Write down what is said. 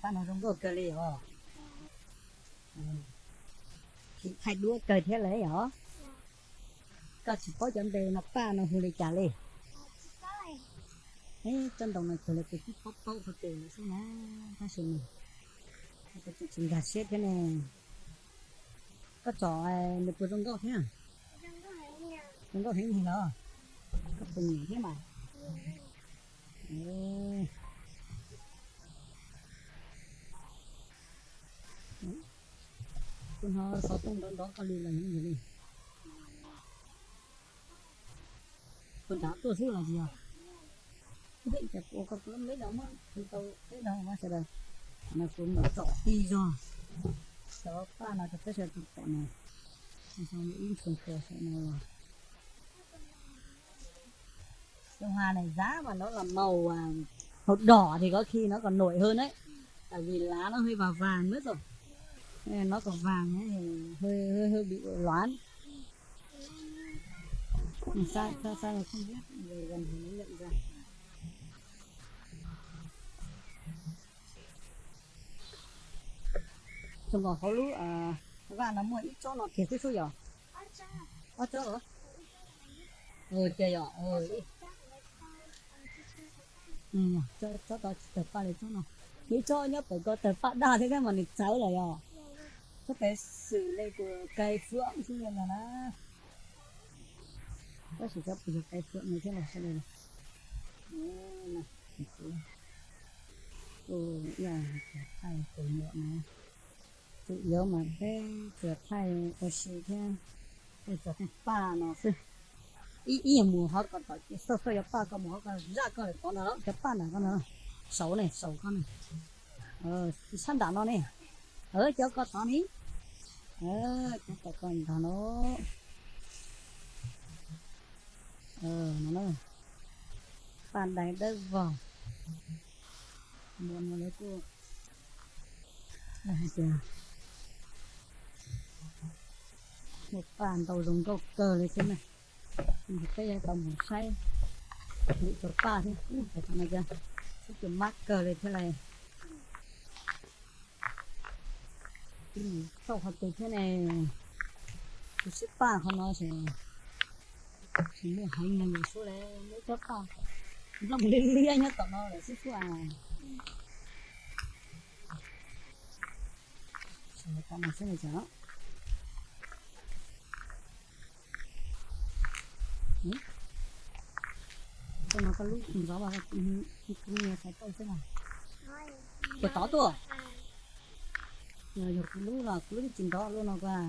Paj no zoo nkauj kawg li os. Thaij duab kawg thiab lawm yom. Koj tsis paub cov npe no paj no hu li cas li? Tsob ntoo no kawg li, kuv twb paub paub qhov twg lawm xwb na, tab sis mas kuv tsis nkag siab thiab ne. Koj tsom nws puas zoo nkauj thiab? Zoo nkauj heev li los? Koj puas nyiam thiab mas? Kuv hnov xov tooj nrov nrov koj li los yog li. Puas nrad tuaj xwb los yog? Ua koj me no muab tau peb no mas sawv daws, no kuv mus tsom tij zog. Cov paj no rau peb sawv daws pom no, ib txhua tua saum no los. Cov hoa này giá mà nó là màu màu đỏ thì có khi nó còn nổi hơn đấy, tại vì lá nó hơi vàng vàng nữa rồi. Nó còn vàng ấy, hơi hơi hơi bị loãng. Xa xa xa là không biết, về gần thì mới nhận ra. Xyoo nkaus hauv lub vaj no muaj ib tsob no kiag xwb xwb yom? Ob tsob los? Ces yom, tsob tod tsis tawg paj li tsob no. Muaj ib tsob nyob pem ko tawg paj daj thiab mas nws txawv lawm yom. Tsob pem xwm li kuv kai fuam xwb li no na. Tab sis tsob pem yog kai fuam no thiab los sawv daws. Tus yuav mas peb tsuas thaij ua si thiab, txog tej paj no xwb. Ib ib yog mus hov ko tom ces xauj xauj yuav paj ko mus hov ko zaj ko lawm tod no cov paj ntawm ko no, saud ne saud ko ne, sab nram no ne, cov ko tod ne, cov ko ntag no. Paj dais dawb vog, mus no lawv kuj hais tias muaj paj ntau zoo nkauj kawg li xwb na. Peb yuav tau mus saib lwm cov paj thiab, ub, cov no cas txhub cua mab kawg li thiab lawm. Txauj qhov twg thiab ne? Kuv sib paj qhov no ces tsis muaj heev no yog suab li, muaj tsob paj nplooj liab liab nyob tom no lawm xwb xwb as. Tso tom no xwb li cas. Tsob no koj lub ntxov mas kuv nias xaiv tau xwb na. Puas tod tuaj? Yog kuv lub los kuv lub twb tsis ntov lub no koj.